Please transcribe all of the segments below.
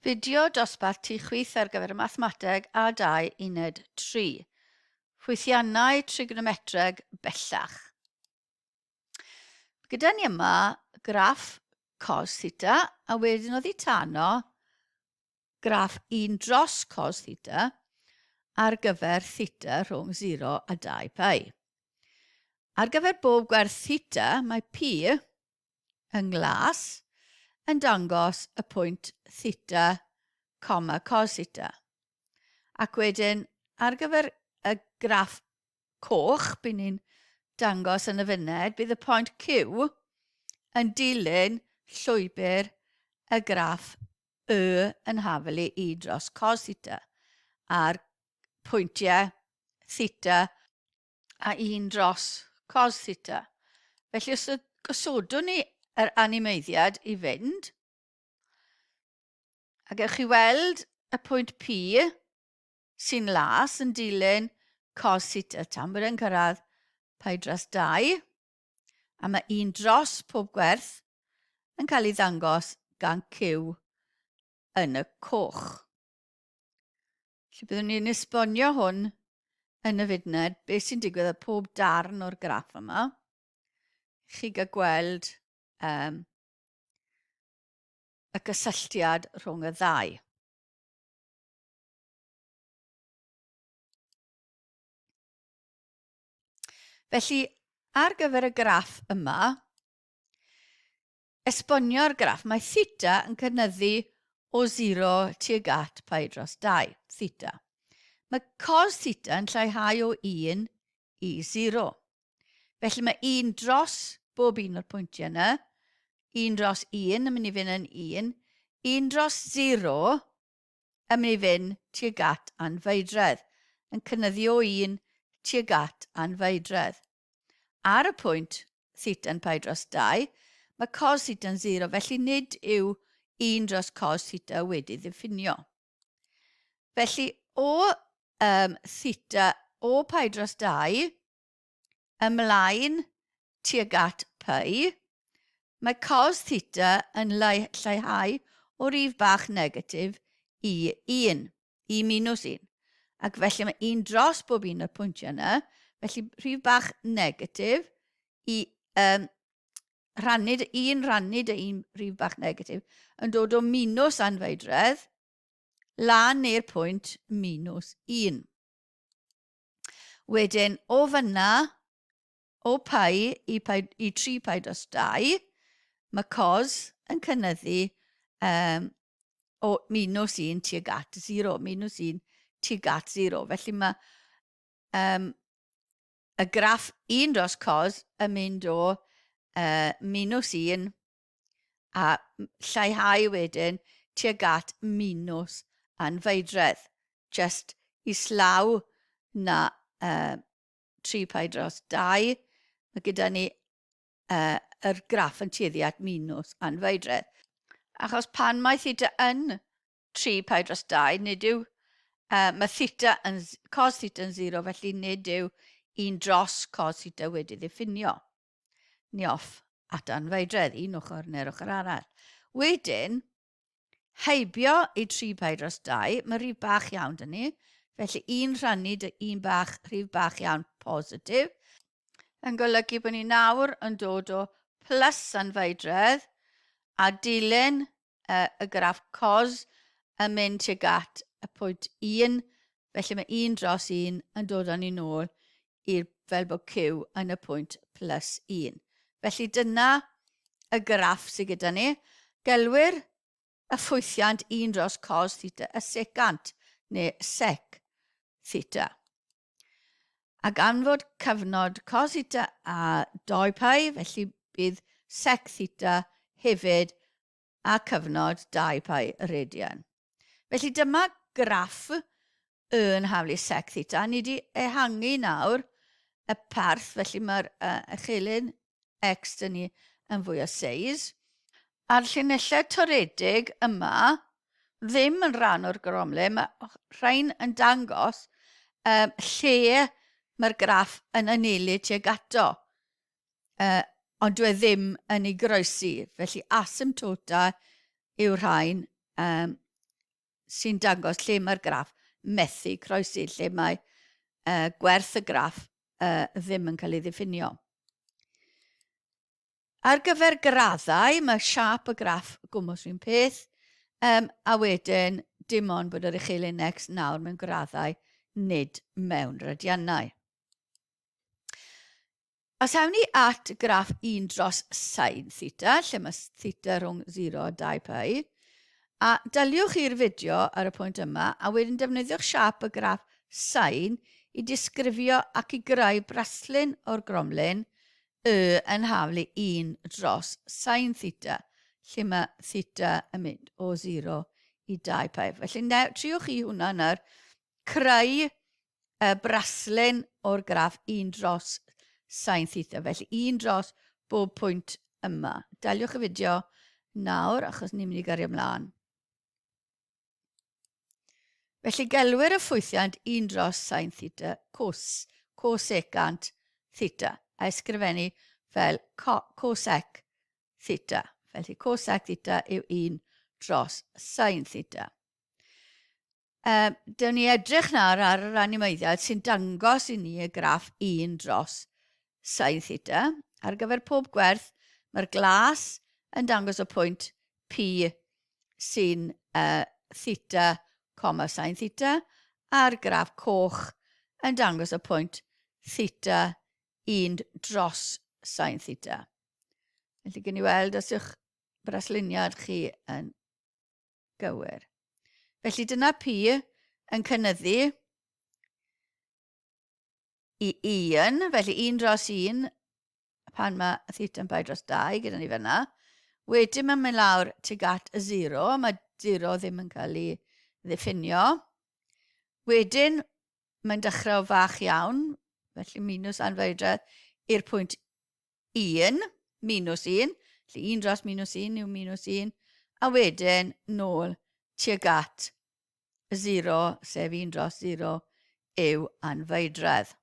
Fideo dosbarth tu chwith ar gyfer Mathemateg A2 Uned 3. Ffwythiannau trigonometreg bellach. Gyda ni yma graff cos theta a wedyn oddi tano graff 1 dros cos theta ar gyfer theta rhwng 0 a 2 pi. Ar gyfer bob gwerth theta mae p yng nglas yn dangos y pwynt theta, coma cos theta. Ac wedyn, ar gyfer y graff coch, bydd ni'n dangos yn y funed, bydd y pwynt Q yn dilyn llwybr y graff Y yn hafelu i dros cos theta, a'r pwyntiau theta a 1 dros cos theta. Felly os gosodwn ni yr animeiddiad i fynd, a gewch chi weld y pwynt P sy'n las yn dilyn cos theta tan bod e'n cyrraedd pi dros 2, a mae 1 dros pob gwerth yn cael ei ddangos gan Q yn y coch. Felly byddwn ni'n esbonio hwn yn y fudned, beth sy'n digwydd ar pob darn o'r graff yma. Chi gael gweld um, y cysylltiad rhwng y ddau. Felly, ar gyfer y graff yma, Esbonio'r graff, mae theta yn cynyddu o 0 tuag at pi dros 2, theta. Mae cos theta yn lleihau o 1 i 0. Felly mae 1 dros bob un o'r pwyntiau yna, 1 dros 1 yn mynd i fynd yn 1, 1 dros 0 yn mynd i fynd tuag at anfeidredd, yn cynyddu o 1 tuag at anfeidredd. Ar y pwynt theta yn pi dros 2, mae cos theta yn 0, felly nid yw 1 dros cos theta wedi ddiffinio. Felly, o um, theta o pi dros 2 ymlaen tuag at pi, mae cos theta yn lleihau o rif bach negatif i 1. i minus 1. Ac felly mae 1 dros bob un o'r pwyntiau yna, felly rhif bach negatif i um, rhannu, 1 rhannu dy un rhif bach negatif yn dod o minus anfeidredd lan i'r pwynt minus 1. Wedyn, o fyna, o pi i, pi, i 3 pi dros 2, mae cos yn cynyddu um, o minus 1 tuag at 0, minus 1 tuag at 0. Felly mae um, y graff 1 dros cos yn mynd o uh, minus 1 a lleihau wedyn tuag at minus anfeidredd, just islaw na uh, 3 pi dros 2, mae gyda ni uh, yr graff yn tueddu at minus anfeidredd. Achos pan mae theta yn 3 pi dros 2, nid yw, uh, mae theta yn, cos theta yn 0, felly nid yw 1 dros cos theta wedi ddiffinio. Ni off at anfeidredd, un ochr neu'r ochr arall. Wedyn, Heibio i 3 pi dros 2, mae rhif bach iawn dyn ni, felly 1 rhannu dy 1 bach, rhif bach iawn positif, yn golygu bod ni nawr yn dod o plus anfeidredd a dilyn uh, y graff cos yn mynd tuag at y pwynt 1, felly mae 1 dros 1 yn dod â ni nôl i'r fel bod Q yn y pwynt plus 1. Felly dyna y graff sydd gyda ni. Gelwir y ffwythiant 1 dros cos theta y secant neu sec theta. A gan fod cyfnod cos theta a 2 pi, felly bydd sec theta hefyd a cyfnod 2 pi radian. Felly dyma graff yn haflu sec theta. Ni wedi ehangu nawr y parth, felly mae'r uh, echelin x dyn ni yn fwy o seis. A'r llinellau toredig yma ddim yn rhan o'r gromle, mae rhain yn dangos um, lle mae'r graff yn anelu tuag ato. Uh, ond dwi e ddim yn ei groesi, felly asymptota yw rhain um, sy'n dangos lle mae'r graff methu croesi, lle mae uh, gwerth y graff uh, ddim yn cael ei ddiffinio. Ar gyfer graddau, mae siâp y graff gwmws rhywun peth, um, a wedyn dim ond bod yr uchelyn x nawr mewn graddau, nid mewn radiannau. Os awn ni at graff 1 dros sin theta, lle mae theta rhwng 0 a 2 pi, a daliwch i'r fideo ar y pwynt yma, a wedyn defnyddiwch siâp y graff sin i disgrifio ac i greu braslun o'r gromlin y yn haflu 1 dros sin theta, lle mae theta yn mynd o 0 i 2 pi. Felly, ne, triwch chi hwnna nawr, creu y braslun o'r graff 1 dros sin theta. Felly, 1 dros bob pwynt yma. Daliwch y fideo nawr, achos ni'n mynd i gario ymlaen. Felly gelwir y ffwythiant 1 dros sin theta cos, cosecant theta, a ysgrifennu fel cosec theta. Felly cosec theta yw 1 dros sin theta. Um, Dywn ni edrych nawr ar yr animeiddiad sy'n dangos i ni y graff 1 dros sin theta. Ar gyfer pob gwerth, mae'r glas yn dangos y pwynt P sy'n uh, theta, comma sin theta, a'r graff coch yn dangos y pwynt theta 1 dros sin theta. Felly gen i weld os yw'ch brasluniad chi yn gywir. Felly dyna P yn cynnyddu i 1, felly 1 dros 1 pan mae theta yn pi dros 2 gyda ni fyna. Wedyn mae'n mynd lawr tuag at y 0, mae 0 ddim yn cael ei ddiffinio. Wedyn mae'n dechrau o fach iawn, felly minus anfeidredd, i'r pwynt 1, minus 1, felly 1 dros minus 1 yw minus 1, a wedyn nôl tuag at 0, sef 1 dros 0, yw anfeidredd.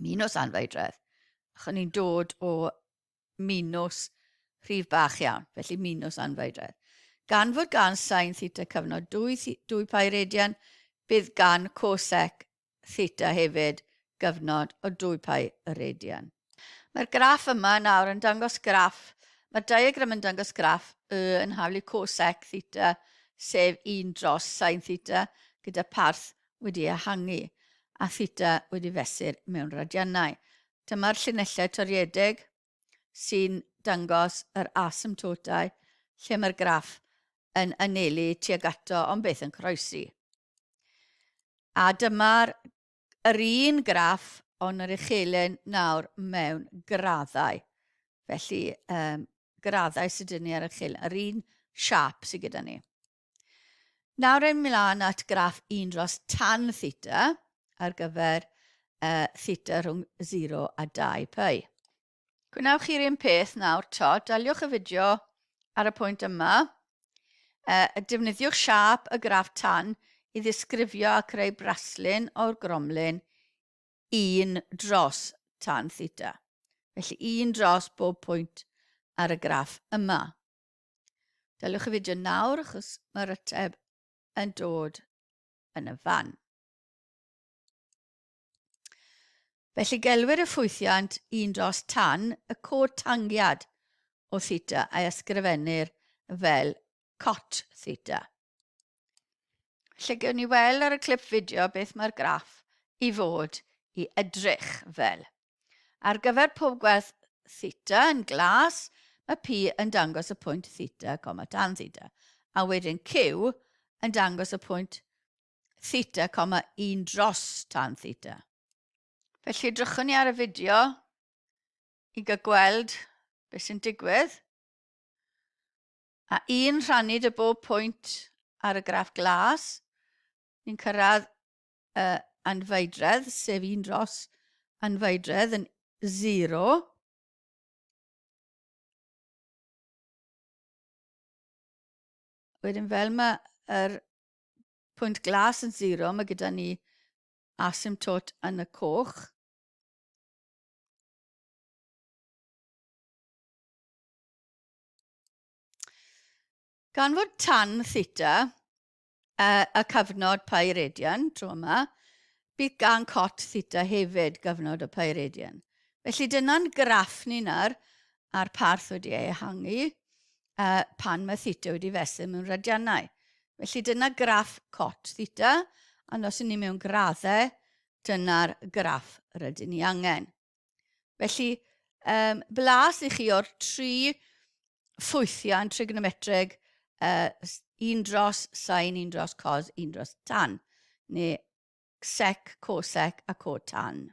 Minus anfeidredd. Achos ni'n dod o minus rhif bach iawn, felly minus anfeidredd. Gan fod gan sin theta cyfnod 2, 2 pi radian, bydd gan cosec theta hefyd gyfnod o 2 pi radian. Mae'r graff yma nawr yn dangos graff, mae'r diagram yn dangos graff y yn haflu cosec theta, sef 1 dros sin theta, gyda parth wedi ehangu, a theta wedi fesur mewn radiannau. Dyma'r llinellau toriedig sy'n dangos yr asymptotau lle mae'r graff yn anelu tuag ato ond beth yn croesi. A dyma'r yr un graff ond yr uchelen nawr mewn graddau. Felly, um, graddau sydd dyn ni ar y uchelen, yr un siap sydd gyda ni. Nawr ein mlaen at graff 1 dros tan theta ar gyfer uh, theta rhwng 0 a 2 pi. Gwnewch chi'r un peth nawr to, daliwch y fideo ar y pwynt yma. Uh, defnyddiwch siâp y graff tan i ddisgrifio a creu braslun o'r gromlin 1 dros tan theta. Felly 1 dros bob pwynt ar y graff yma. Daliwch y fideo nawr achos mae'r ateb yn dod yn y fan. Felly gelwir y ffwythiant 1 dros tan y cotangiad o theta a'i ysgrifennir fel cot theta. Felly gewn ni weld ar y clip fideo beth mae'r graff i fod i edrych fel. Ar gyfer pob gwerth theta yn glas, mae P yn dangos y pwynt theta, coma tan theta, a wedyn Q yn dangos y pwynt theta, coma 1 dros tan theta. Felly drychwn ni ar y fideo i gael gweld beth sy'n digwydd. A un rhannu dy bob pwynt ar y graff glas, ni'n cyrraedd uh, anfeidredd, sef 1 dros anfeidredd yn 0. Wedyn fel mae yr pwynt glas yn 0, mae gyda ni asymptot yn y coch. Gan fod tan theta y cyfnod pi radian tro yma, bydd gan cot theta hefyd gyfnod o pi radian. Felly dyna'n graff ni nawr a'r parth wedi ei ehangu pan mae theta wedi fesur mewn radiannau. Felly dyna graff cot theta, ond os ydyn ni mewn graddau, dyna'r graff rydyn ni angen. Felly, blas i chi o'r tri ffwythiant trigonometreg, un dros sin, un dros cos, un dros tan, neu sec, cosec a cotan.